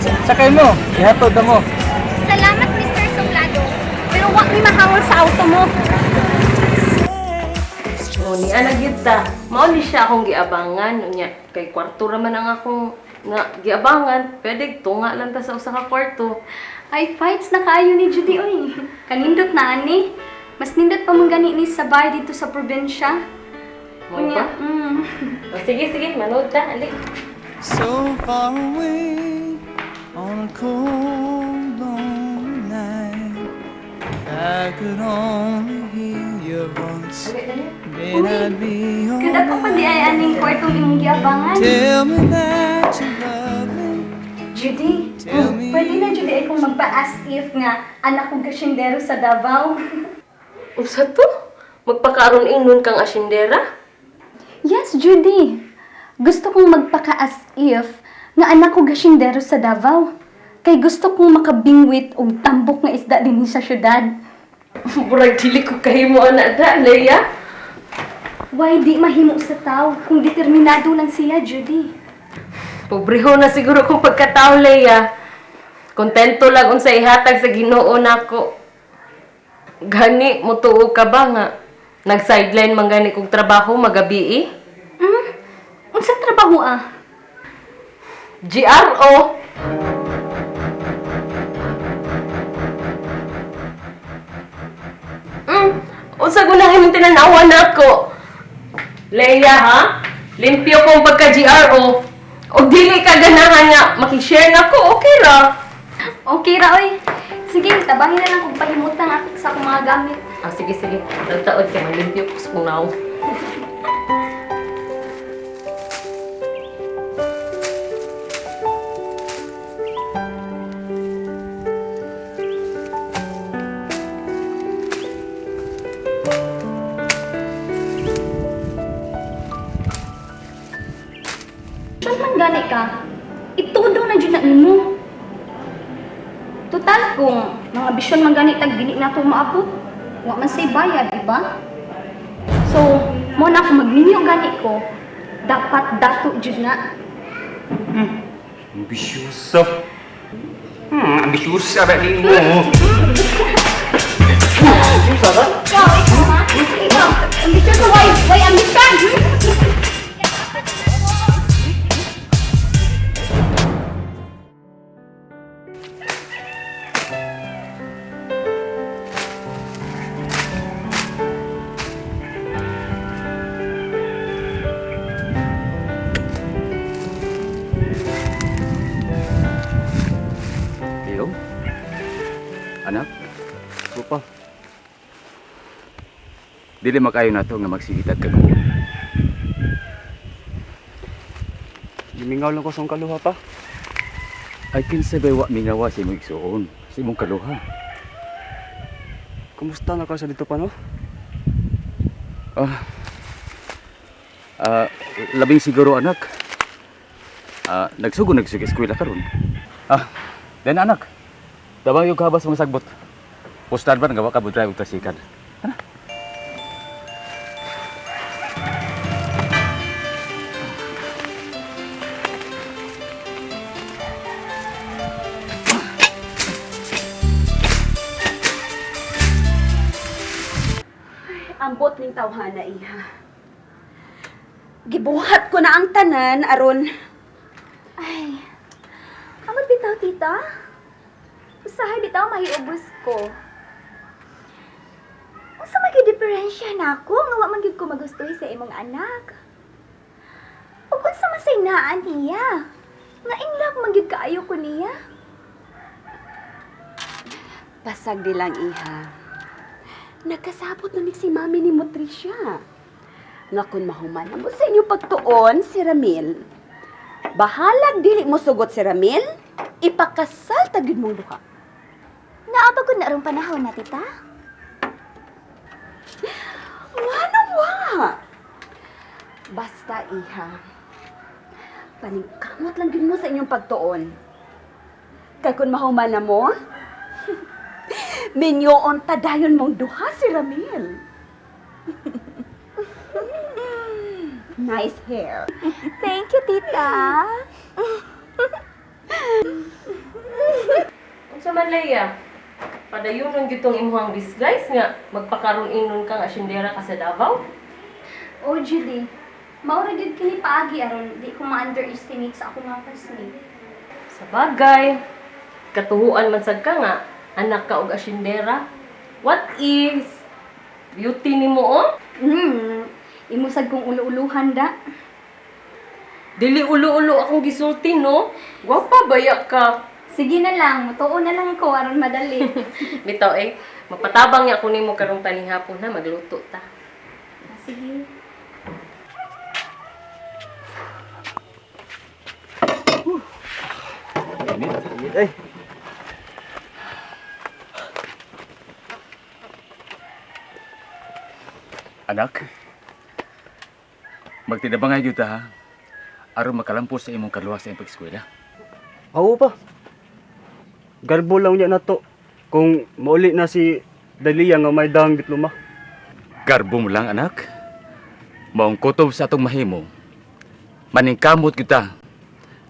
Sakay mo, ihatod na mo. Salamat, Mr. Suplado. Pero wa mi mahangol sa auto mo. O, ni ana gyud ta. Mao ni siya akong giabangan unya kay kwarto ra man ang akong na giabangan. Pwede tunga lang ta sa usa ka kwarto. Ay, fights na kaayo ni Judy, oy. Kanindot na ani. Mas nindot pa man gani ni sa bahay dito sa probinsya. Mao Unya, ba? O, sige, sige, manood ta. Ali. So far away on a cold, lonely night. I could only hear your voice. Ali, dali. Then I'd be Kada pa pa di ay alright. aning kwartong imong giabangan. Tell me that you love me. Judy, Tell me. pwede na Judy ay kung magpa-as if nga anak kong kasyendero sa Davao. Unsa to? Magpakaron ingnon kang asyendera? Yes, Judy. Gusto kong magpaka-as if nga anak ko gasyendero sa Davao. Kay gusto kong makabingwit og tambok nga isda dinhi sa syudad. Murag dili ko kahimo ana da, Leia. Why di mahimo sa tao kung determinado lang siya, Judy? Pobreho na siguro kong pagkatao, Leia. Kontento lang unsa ihatag sa Ginoo nako. Gani, mutuo ka ba nga? Nag-sideline man gani kog trabaho magabi? Hmm? Unsang trabaho ah? GRO. Unsa gunang imong tinanawa nako? Leia ha? Limpyo kong pagka GRO. O dili ka ganahan nga makishare nako, okay ra. Okay ra oy. Sige, tabangin na lang kung pahimutang ako sa akong mga gamit. Ah, sige, sige. Nagtaod ka, limpyo ko sa kong naong. Saan man gani ka? Itudo na dyan na imo. Total kung mga bisyon man gani tag dili na to maabot, wa man say bayad, di ba? So, mo na kung magminyo gani ko, dapat dato jud na. Ambisyosa. Ambisyosa ba ni mo? Ikaw, ikaw ha? Ikaw, ambisyon ko, why ambisyon? Leo? Anak? Opa. Dili makayo na to nga magsigitag kag Gimingaw lang ko sa akong kaluha pa. Ay kinsa bay wa mingawa sa imong igsuon, sa imong kaluha. Kumusta na ka sa dito pa, no? Ah. Ah, labing siguro anak. Ah, nagsugo nagsug eskwela karon. Ah, then anak. Tabang yung kabas mga sagbot. Postad ba nga wa ka drive og tricycle? Ambot ning tawhana, iha. Gibuhat ko na ang tanan aron Ay, amot bitaw, tita. Usahay bitaw, mahiubos ko. Unsa man gyud diferensya nako nga wa man gyud ko magustuhi sa imong anak? Ug unsa man say naa niya? Nga in love man gyud kaayo ko niya. Pasag di lang, iha. Nagkasabot na si mami ni Motricia. Nga kun mahuman na mo sa inyong pagtuon si Ramil. Bahalag dili mo sugot si Ramil, ipakasal ta gyud mong duha. Naa pa gud na rong panahon na, tita. Ngano wa? Basta, iha. Paningkamot lang gyud mo sa inyong pagtuon. Kay kun mahuman na mo, minyoon ta dayon mong duha si Ramil. Nice hair. Thank you, tita. man, Leia? Padayonon gyud tong imuhang disguise nga magpakaron-inon ka nga asyendera ka sa Davao? Oh, Judy. Maura gyud kini paagi aron di ko ma-underestimate sa akong mga classmate. Sa bagay, katuhuan man sad ka nga anak ka og asyendera. What is beauty nimo oh? Imusag kong ulo-uluhan da. Dili ulo-ulo akong gisulti no. Gwapa baya ka. Sige na lang, mutuo na lang ko aron madali. Bitaw eh, mapatabang niya ako nimo karong panihapon na magluto ta. Sige. Init. Init ay. Anak, magtinabangay gyud ta ha. Aron makalampos sa imong kaluha sa imong pag-eskwela. Oo pa. Garbo lang niya na to. Kung mauli na si Dalia nga may dahang diploma. Garbo mo lang anak. Maong kutob sa atong mahimo. Maningkamot gyud ta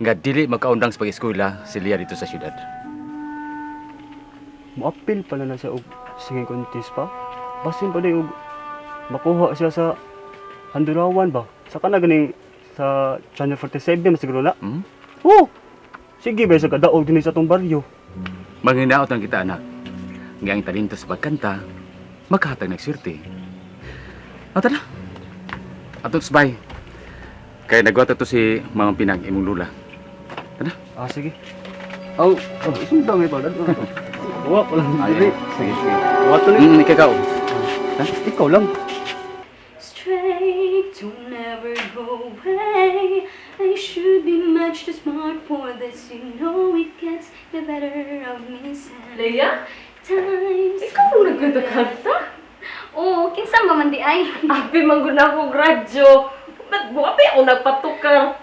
nga dili makaundang sa pag-eskwela si Lia dito sa syudad. Moapil pala na siya og singing contest pa. Basin pa day og makuha siya sa Handurawan ba? Sa kana ganing sa Channel 47 man siguro na. Hmm? Oh. Sige ba sa kadaog dinhi sa atong baryo. Manghinaot ang kita anak. Nga ang talento sa pagkanta, makahatag ng swerte. O tara. Ato sabay. Kaya nagwata to si Mamang Pinang imong lula. Tara. Ah, sige. Aw, oh, isundang eh pa. Wa ko lang dili. Sige, sige. Wa to ni. Ikaw. Ikaw lang. Straight, don't ever go away. I should be much too smart for this. You know it gets the better of me Leia, sometimes. ikaw ang nagkanta? Oo, kinsa ba man di ay? Abi man gud na ako radyo. Ba't buwapi ako nagpatukar?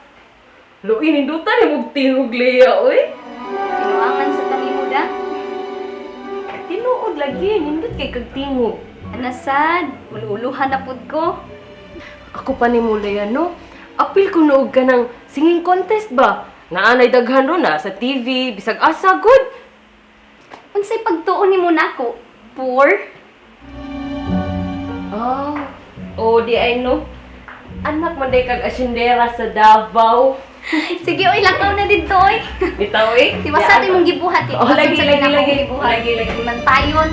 Luin, nindutan ni mong tingog, Leia, oy. Tinuangan sa tanimo da. Tinuod lagi, nindot kay kag tingog. Anasad, ululuhan na pud ko. Ako pa ni mo, Leia, no? Apil ko noog ka ng singing contest ba? Naanay daghan ron na sa TV, bisag asa, good. Unsay pagtuon nimo nako? Poor? Oh, oh, di ay no. Anak man day kag asyendera sa Davao. Sige, oy, lakaw na didto oy. Bitaw eh. Tiwasan imong gibuhat, Oh, tiwasan lagi, sa lagi, akong lagi. gibuhat. Lagi, lagi. Mantayon.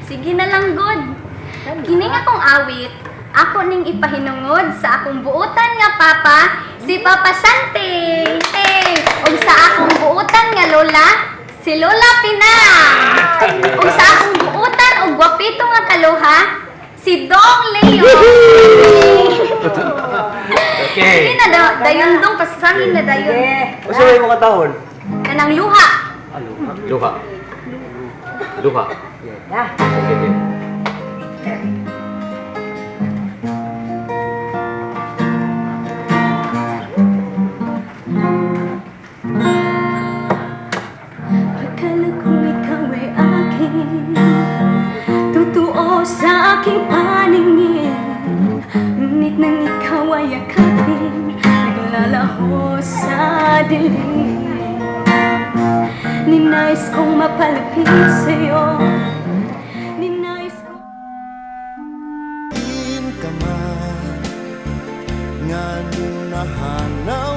Sige na lang, God. Kining akong awit, ako ning ipahinungod sa akong buutan nga papa, si Papa Sante. Hey! Ug sa akong buutan nga lola, si Lola Pinang. Ug sa akong buutan og gwapito nga kaluha, si Dong Leo. Okay. Sige na dayon dong pasahin na dayon. Usa may mga tahon? Kanang luha. Luha. Luha. Okay, okay. Akala ko ikaw ay akin, totoo sa aking paningin. Ngunit nang ikaw ay yakapin, naglalaho sa dilim. Ninais kong mapalapit sa'yo, ninais ko. Ka man nga nunahanaw.